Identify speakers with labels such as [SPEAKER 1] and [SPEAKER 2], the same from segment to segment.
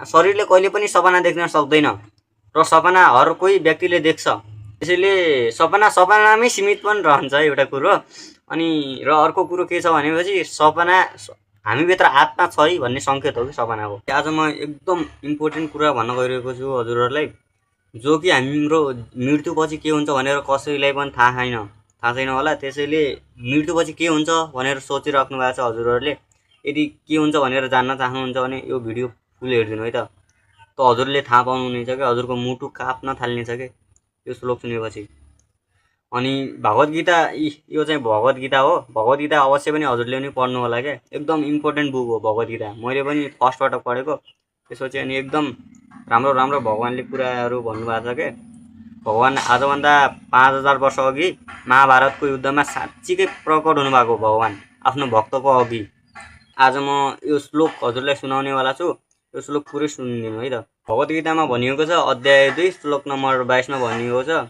[SPEAKER 1] शरीरले कहिले पनि सपना देख्न सक्दैन र सपना हर कोही व्यक्तिले देख्छ। त्यसैले सपना सपनामै सीमित पनि रहन्छ एउटा कुरो। अनि र अर्को कुरो के छ भनेपछि सपना हामीभित्र आत्मा छ है भन्ने सङ्केत हो कि सपनाको। आज म एकदम इम्पोर्टेन्ट कुरा भन्न गइरहेको छु हजुरहरूलाई, जो कि हाम्रो मृत्युपछि के हुन्छ भनेर कसैलाई पनि थाहा छैन होला। त्यसैले मृत्युपछि के हुन्छ भनेर सोचिराख्नु भएको छ हजुरहरूले। यदि के हुन्छ भनेर जान्न चाहनुहुन्छ भने यो भिडियो फुल हेरिदिनु है त हजुरले थाहा पाउनुहुनेछ कि हजुरको मुटु काप्न थाल्नेछ कि यो श्लोक सुनेपछि। अनि भगवत गीता, यो चाहिँ भगवत गीता हो। भगवत गीता अवश्य पनि हजुरले पनि पढ्नु होला क्या, एकदम इम्पोर्टेन्ट बुक हो भगवत गीता। मैले पनि फर्स्टबाट पढेको, त्यसपछि अनि एकदम राम्रो राम्रो भगवान्ले कुराहरू भन्नुभएको छ क्या। भगवान् आजभन्दा 5000 वर्ष अघि महाभारतको युद्धमा साँच्चीकै प्रकट हुनुभएको भगवान् आफ्नो भक्तको अघि। आज म यो श्लोक हजुरलाई सुनाउनेवाला छु। यो श्लोक पुरै सुनिदिनु है त। भगवत गीतामा भनिएको छ अध्याय 2 श्लोक नम्बर 22 मा भनिएको छ,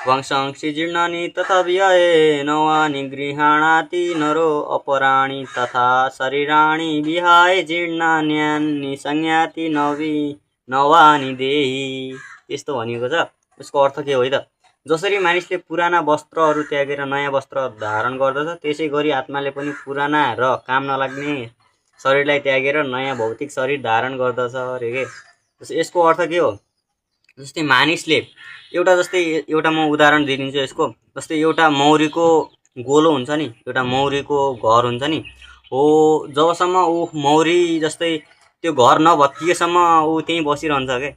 [SPEAKER 1] वंशांसि जीर्णानि तथा व्ययेन वानि गृहाणाति नरो अपराणि तथा शरीराणि विहाय जीर्णान्यानि संयाति नवानि देहि। यस्तो भनिएको छ। यसको अर्थ के हो है त? जसरी मानिसले पुराना वस्त्रहरू त्यागेर नयाँ वस्त्र धारण गर्दछ, त्यसै गरी आत्माले पनि पुराना र काम नलाग्ने शरीरलाई त्यागेर नयाँ भौतिक शरीर धारण गर्दछ अरे के। यसको अर्थ के हो? जस्तै मानिसले एउटा म उदाहरण दिइदिन्छु यसको। जस्तै एउटा मौरीको गोलो हुन्छ नि, एउटा मौरीको घर हुन्छ नि हो, जबसम्म ऊ मौरी जस्तै त्यो घर नभत्किएसम्म ऊ त्यहीँ बसिरहन्छ के।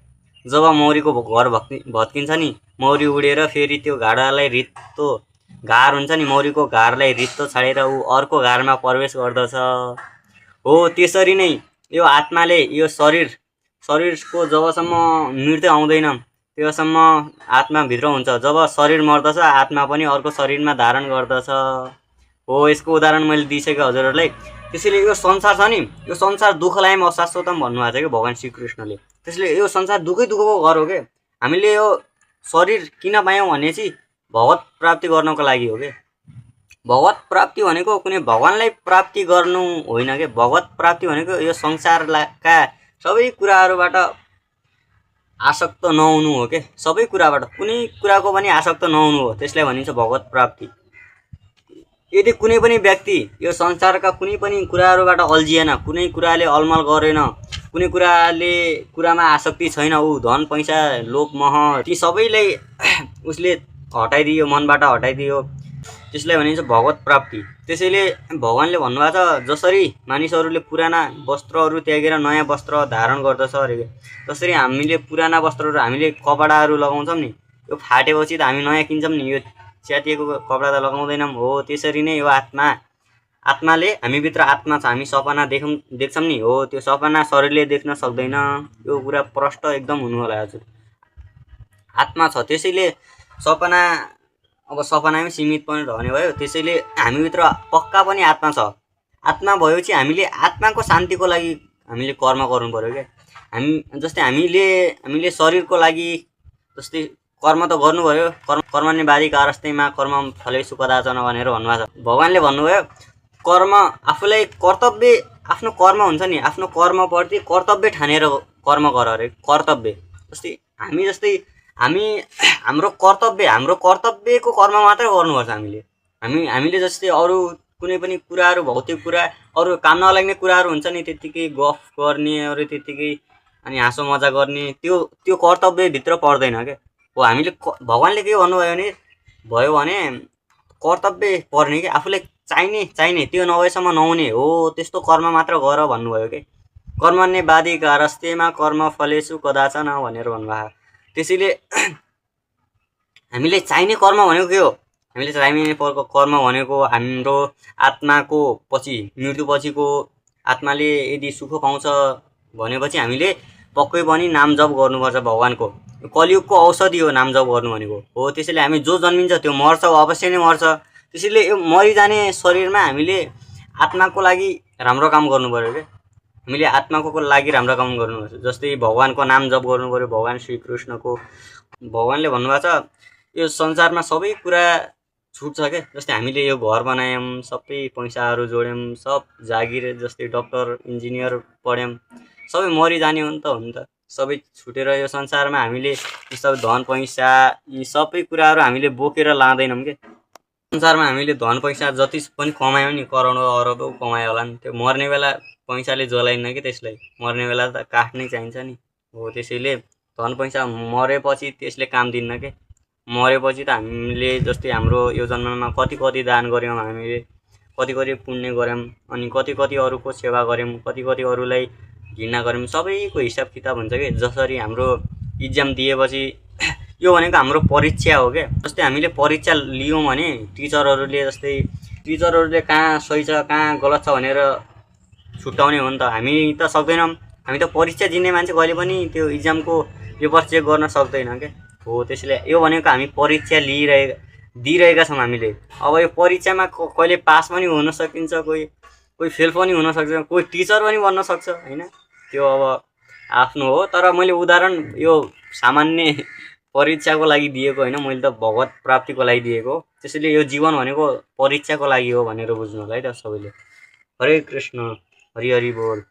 [SPEAKER 1] जब मौरीको घर भत्किन्छ नि, मौरी उडेर फेरि त्यो घाडालाई रित्तो घार हुन्छ नि, मौरीको घारलाई रित्तो छाडेर ऊ अर्को घारमा प्रवेश गर्दछ। हो त्यसरी नै यो आत्माले यो शरीरको जबसम्म मृत्यु आउँदैन त्योसम्म आत्माभित्र हुन्छ। जब शरीर मर्दछ आत्मा पनि अर्को शरीरमा धारण गर्दछ। हो यसको उदाहरण मैले दिइसकेँ हजुरहरूलाई। त्यसैले यो संसार छ नि, यो संसार दुःखलाई पनि अशाश्वतम भन्नुभएको छ कि भगवान् श्रीकृष्णले। त्यसले यो संसार दुःखको घर हो के। हामीले यो शरीर किन पायौँ भनेपछि भगवत प्राप्ति गर्नको लागि हो के। भगवत प्राप्ति भनेको कुनै भगवान्लाई प्राप्ति गर्नु होइन के। भगवत प्राप्ति भनेको यो संसारका सबै कुराहरूबाट आसक्त नहुनु हो के। सबै कुराबाट कुनै कुराको पनि आसक्त नहुनु हो, त्यसलाई भनिन्छ भगवत प्राप्ति। यदि कुनै पनि व्यक्ति यो संसारका कुनै पनि कुराहरूबाट अल्झिएन, कुनै कुराले अलमल गरेन, कुनै कुरामा आसक्ति छैन, ऊ धन पैसा लोभ मोह ती सबैलाई उसले हटाइदियो, मनबाट हटाइदियो, त्यसलाई भनिन्छ भगवत प्राप्ति। त्यसैले भगवान्ले भन्नुभएको छ जसरी मानिसहरूले पुराना वस्त्रहरू त्यागेर नयाँ वस्त्र धारण गर्दछ अरे, जसरी हामीले पुराना वस्त्रहरू हामीले कपडाहरू लगाउँछौँ नि, यो फाटेपछि त हामी नयाँ किन्छौँ नि, यो च्यातिएको कपडा त लगाउँदैनौँ। हो त्यसरी नै यो आत्माले हामीभित्र आत्मा छ, हामी सपना देख्छौँ नि, हो त्यो सपना शरीरले देख्न सक्दैन। यो कुरा प्रष्ट एकदम हुनु होला हजुर। आत्मा छ, त्यसैले सपना अब सपनामै सीमित पनि रहने भयो। त्यसैले हामीभित्र पक्का पनि आत्मा छ। आत्मा भएपछि हामीले आत्माको शान्तिको लागि हामीले कर्म गर्नु पर्यो क्या। जस्तै हामीले शरीरको लागि जस्तै कर्म त गर्नु भयो। कर्मण्य बाधी कारस्तैमा कर्म फलेषु कदाचन भनेर भन्नुभएको छ। भगवान्ले भन्नुभयो कर्म आफूलाई कर्तव्य, आफ्नो कर्म हुन्छ नि, आफ्नो कर्मप्रति कर्तव्य ठानेर कर्म गर अरे। कर्तव्य जस्तै हाम्रो कर्तव्यको कर्म मात्रै गर्नुपर्छ हामीले जस्तै अरू कुनै पनि कुराहरू भौतिक कुरा अरू काम नलाग्ने कुराहरू हुन्छ नि, त्यत्तिकै गफ गर्ने अरू त्यत्तिकै अनि हाँसो मजा गर्ने त्यो कर्तव्यभित्र पर्दैन क्या। हो हामीले भगवान्ले के भन्नुभयो भने कर्तव्य पर्ने कि आफूलाई चाहिने त्यो नभएसम्म नहुने हो, त्यस्तो कर्म मात्र गर भन्नुभयो कि। कर्मण्य बाधी कारस्तेमा कर्म फलेषु कदाचन भनेर भन्नुभयो। त्यसैले हामीले चाहिने कर्म भनेको के हो? हामीले चाहिने कर्म भनेको हाम्रो आत्माको मृत्युपछिको आत्माले यदि सुख पाउँछ भनेपछि हामीले पक्कै पनि नाम जप गर्नुपर्छ भगवान्को। कलियुगको औषधि हो नाम जप गर्नु भनेको। हो त्यसैले हामी जो जन्मिन्छ त्यो मर्छ, अवश्य नै मर्छ। त्यसैले यो मरिजाने शरीरमा हामीले आत्माको लागि राम्रो काम गर्नु पर्यो क्या। हामीले आत्माको लागि राम्रो काम गर्नुपर्छ। जस्तै भगवान्को नाम जप गर्नु पर्यो, भगवान् श्रीकृष्णको। भगवान्ले भन्नुभएको छ यो संसारमा सबै कुरा छुट्छ क्या। जस्तै हामीले यो घर बनायौँ, सबै पैसाहरू जोड्यौँ, सब जागिर जस्तै डक्टर इन्जिनियर पढ्यौँ,
[SPEAKER 2] सबै मरिजाने हो नि त सबै छुटेर यो संसारमा हामीले यी सबै धन पैसा यी सबै कुराहरू हामीले बोकेर लाँदैनौँ के संसारमा हामीले धन पैसा जति पनि कमायौँ नि करोडौँ अरबौँ कमायो होला नि त्यो मर्ने बेला पैसाले जलाइन्न कि त्यसलाई मर्ने बेला त काठ नै चाहिन्छ नि हो त्यसैले धन पैसा मरेपछि त्यसले काम दिन्न के मरेपछि त हामीले जस्तै हाम्रो यो जन्ममा कति कति दान गऱ्यौँ हामीले कति कति पुण्य गऱ्यौँ अनि कति कति अरूको सेवा गऱ्यौँ कति कति अरूलाई घृणा गऱ्यौँ सबैको हिसाब किताब हुन्छ कि जसरी हाम्रो इक्जाम दिएपछि यो भनेको हाम्रो परीक्षा हो क्या जस्तै हामीले परीक्षा लियौँ भने टिचरहरूले कहाँ सही छ कहाँ गलत छ भनेर छुट्याउने हो नि त हामी त सक्दैनौँ हामी त परीक्षा दिने मान्छे कहिले पनि त्यो इक्जामको पेपर चेक गर्न सक्दैन क्या हो त्यसैले यो भनेको हामी परीक्षा दिइरहेका छौँ हामीले अब यो परीक्षामा कहिले पास पनि हुन सकिन्छ कोही फेल पनि हुन सक्छ कोही टिचर पनि बन्न सक्छ होइन त्यो अब आफ्नो हो तर मैले उदाहरण यो सामान्य परीक्षाको लागि दिएको होइन मैले त भगवत प्राप्तिको लागि दिएको त्यसैले यो जीवन भनेको परीक्षाको लागि हो भनेर बुझ्नु होला है त सबैले हरे कृष्ण हरि हरि बोल।